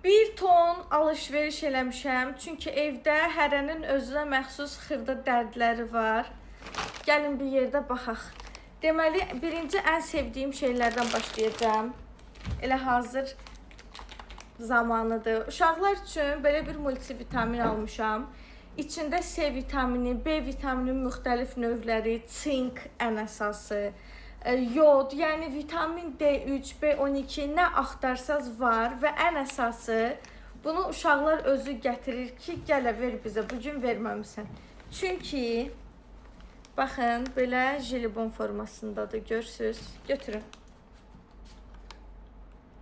Bir ton alış-veriş eləmişəm. Çünki evdə hərənin özünə məxsus xırda dərdləri var. Gəlin bir yerdə baxaq. Deməli, birinci ən sevdiyim şeylərdən başlayacağam. Elə hazır zamanıdır. Uşaqlar üçün belə bir multivitamin almışam. İçində C vitamini, B vitamini müxtəlif növləri, sink ən əsası, yod, yəni vitamin D3, B12 nə axtarsaz var və ən əsası bunu uşaqlar özü gətirir ki, gələ ver bizə, bu gün verməmisən. Çünki baxın, belə jelibon formasındadır, görürsüz. Götürün.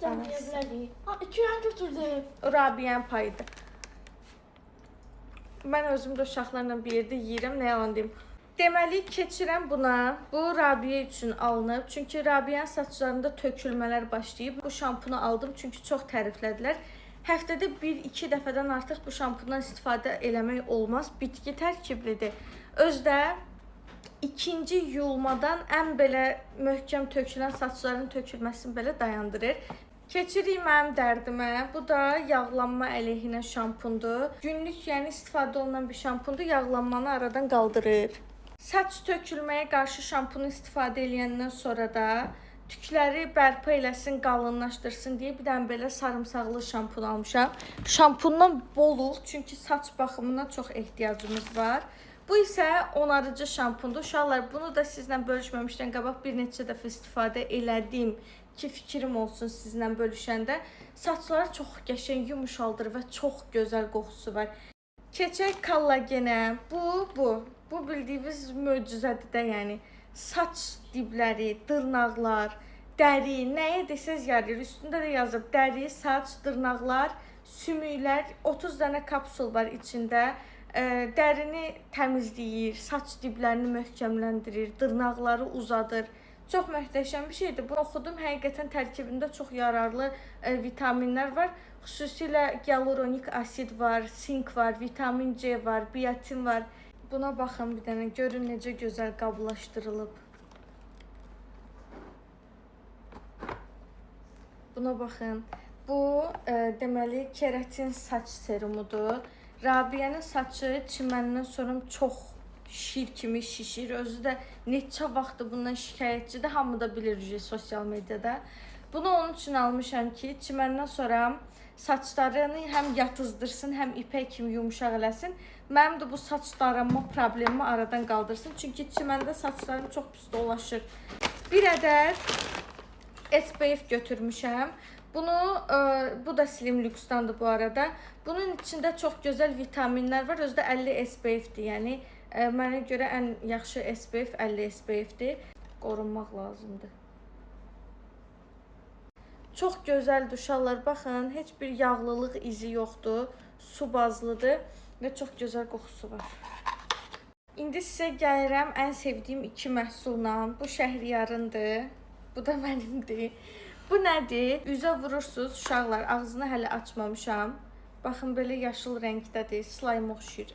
Can yiyə bilərik. Ha, 2 dənə götürdüm. O Rabiyənin payıdır. Mən özüm də uşaqlarla bir yerdə yeyirəm, nə yalan deyim. Deməli, keçirəm buna. Bu Rabiyə üçün alınıb. Çünki Rabiyənin saçlarında tökülmələr başlayıb. Bu şampunu aldım çünki çox təriflədilər. Həftədə 1-2 dəfədən artıq bu şampundan istifadə eləmək olmaz. Bitki tərkiblidir. Özdə ikinci yuyulmadan ən belə möhkəm tökülən saçların tökülməsini belə dayandırır. Keçirik mənim dərdimə. Bu da yağlanma əleyhinə şampundur. Günlük, yəni istifadə olunan bir şampundur. Yağlanmanı aradan qaldırır. Saç tökülməyə qarşı şampunu istifadə eləyəndən sonra da tükləri bərpa eləsin, qalınlaşdırsın deyə bir dənə belə sarımsaqlı şampun almışam. Şampundan boluq, çünki saç baxımına çox ehtiyacımız var. Bu isə onarıcı şampundur. Uşaqlar, bunu da sizlə bölüşməmişdən qabaq bir neçə dəfə istifadə elədim ki, fikrim olsun sizlə bölüşəndə. Saçları çox qəşəng yumuşaldır və çox gözəl qoxusu var. Keçək kollagenə. Bu. Bu bildiyiniz möcüzədir də, yəni. Saç dibləri, dırnaqlar, dəri, nəyə desəz yarayır. Üstündə də yazıb dəri, saç, dırnaqlar, sümüklər, 30 dənə kapsul var içində. Dərini təmizləyir, saç diblərini möhkəmləndirir, dırnaqları uzadır. Çox möhtəşəm bir şeydir. Bunu oxudum. Həqiqətən tərkibində çox yararlı vitaminlər var. Xüsusilə hialuronik asid var, sink var, vitamin C var, biatin var. Buna baxın bir dənə, görün necə gözəl qablaşdırılıb. Buna baxın. Bu deməli keratin saç serumudur. Rabiyənin saçı çiməndən sonra çox şir kimi şişir. Özü də neçə vaxtdır bundan şikayətçidir. Hamı da bilir sosial mediada. Bunu onun üçün almışam ki, çiməndən sonra saçlarını həm yatızdırsın, həm ipək kimi yumuşaq eləsin. Mənim də bu saç daranma problemimi aradan qaldırsın. Çünki çiməndə saçlarım çox pis dolaşır. Bir ədəd SPF götürmüşəm. Bunu bu da Slim Lux'dandır bu arada. Bunun içində çox gözəl vitaminlər var. Özü də 50 SPF-dir. Yəni mənə görə ən yaxşı SPF 50 SPF-dir. Qorunmaq lazımdır. Çox gözəldir uşaqlar. Baxın, heç bir yağlılıq izi yoxdur. Su bazlıdır və çox gözəl qoxusu var. İndi sizə gəlirəm ən sevdiyim iki məhsulla. Bu Şəhriyarındır. Bu da mənimdir. Bu nədir? Üzə vurursunuz uşaqlar. Ağzını hələ açmamışam. Baxın, belə yaşıl rəngdədir. Slime oxşuyur.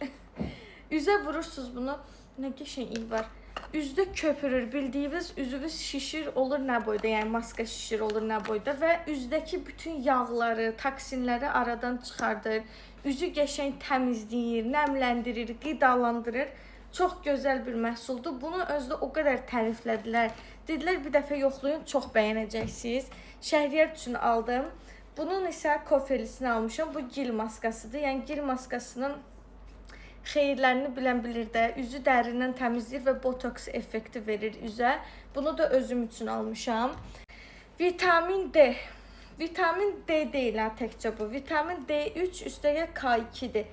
Üzə vurursunuz bunu. Nə qəşəng iyi var. Üzdə köpürür. Bildiyiniz üzünüz şişir olur nə boyda. Yəni maska şişir olur nə boyda və üzdəki bütün yağları, toksinləri aradan çıxardır. Üzü qəşəng təmizləyir, nəmləndirir, qidalandırır. Çox gözəl bir məhsuldur. Bunu özdə o qədər təriflədilər. Dedilər bir dəfə yoxlayın, çox bəyənəcəksiniz. Şəhriyar üçün aldım. Bunun isə kofelisini almışam. Bu gil maskasıdır. Yəni gil maskasının xeyirlərini bilən bilir də. Üzü dərindən təmizləyir və botoks effekti verir üzə. Bunu da özüm üçün almışam. Vitamin D. Vitamin D deyil ha, təkcə bu. Vitamin D3 üstəgəl K2-dir.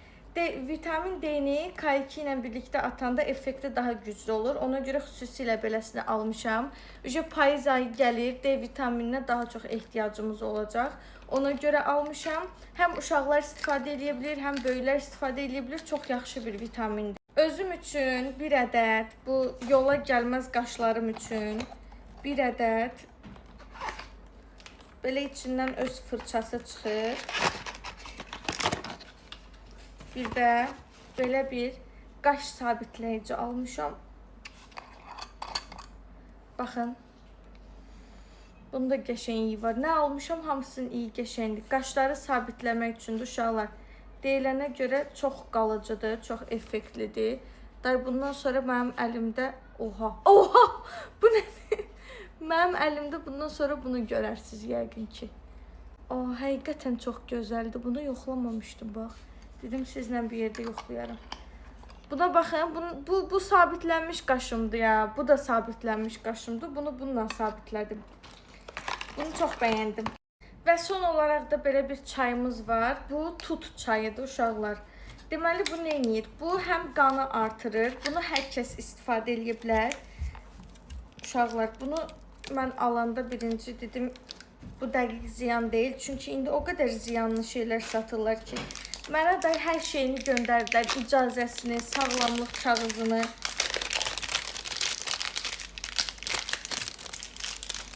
Vitamin D-ni K2 ilə birlikdə atanda effekti daha güclü olur. Ona görə xüsusilə beləsini almışam. Ücə payız ayı gəlir, D vitamininə daha çox ehtiyacımız olacaq. Ona görə almışam. Həm uşaqlar istifadə edə bilər, həm böyüklər istifadə edə bilər. Çox yaxşı bir vitamindir. Özüm üçün bir ədəd, bu yola gəlməz qaşlarım üçün bir ədəd belə içindən öz fırçası çıxır. Bir də belə bir qaş sabitləyici almışam. Baxın. Bunda qəşəng iyi var. Nə almışam, hamısının iyi qəşəngdir. Qaşları sabitləmək üçündür uşaqlar. Deyilənə görə çox qalıcıdır, çox effektlidir. Day bundan sonra mənim əlimdə, oha, oha, bu nədir? Mənim əlimdə bundan sonra bunu görərsiniz yəqin ki. O, həqiqətən çox gözəldir. Bunu yoxlamamışdım bax. Dedim sizlə bir yerdə yoxlayaram. Buna baxın, bu sabitlənmiş qaşımdır ya. Bu da sabitlənmiş qaşımdır. Bunu bununla sabitlədim. Bunu çox bəyəndim. Və son olaraq da belə bir çayımız var. Bu tut çayıdır uşaqlar. Deməli bu nə edir? Bu həm qanı artırır. Bunu hər kəs istifadə eləyə bilər. Uşaqlar, bunu mən alanda birinci dedim bu dəqiq ziyan deyil. Çünki indi o qədər ziyanlı şeylər satırlar ki, mənə də hər şeyini göndərdilər. İcazəsini, sağlamlıq kağızını.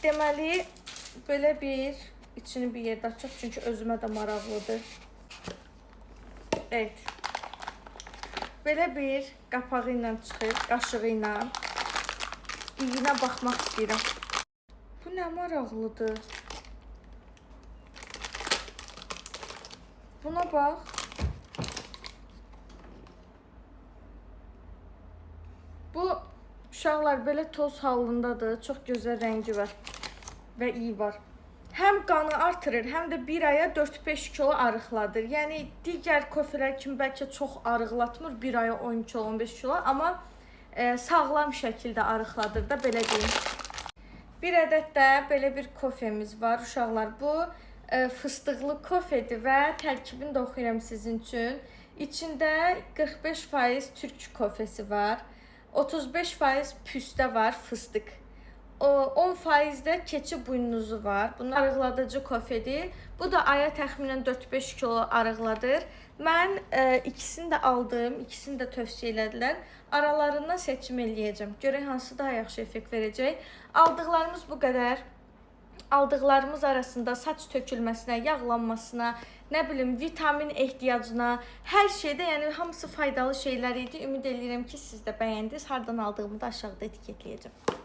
Deməli, belə bir içini bir yerdə açaq, çünki özümə də maraqlıdır. Evet. Belə bir qapağı ilə çıxır, qaşığı ilə. İyinə baxmaq istəyirəm. Bu nə maraqlıdır. Buna bax. Bu uşaqlar belə toz halındadır. Çox gözəl rəngi var və iyi var. Həm qanı artırır, həm də bir aya 4-5 kilo arıqladır. Yəni digər kofelər kimi bəlkə çox arıqlatmır, bir aya 10 kilo, 15 kilo, amma sağlam şəkildə arıqladır da, belə deyim. Bir ədəd də belə bir kofemiz var uşaqlar. Bu fıstıqlı kofedir və tərkibini də oxuyuram sizin üçün. İçində 45% türk kofesi var, 35% püstə var, fıstıq. O 10% də keçi buynuzu var. Bunlar arıqladıcı kofedir. Bu da aya təxminən 4-5 kilo arıqladır. Mən ikisini də aldım, ikisini də tövsiyə elədilər. Aralarından seçim eləyəcəm. Görək hansı daha yaxşı effekt verəcək. Aldıqlarımız bu qədər. Aldıqlarımız arasında saç tökülməsinə, yağlanmasına, nə bilim vitamin ehtiyacına, hər şeydə, yəni hamısı faydalı şeylər idi. Ümid eləyirəm ki, siz də bəyəndiniz. Hardan aldığımı da aşağıda etiketləyəcəm.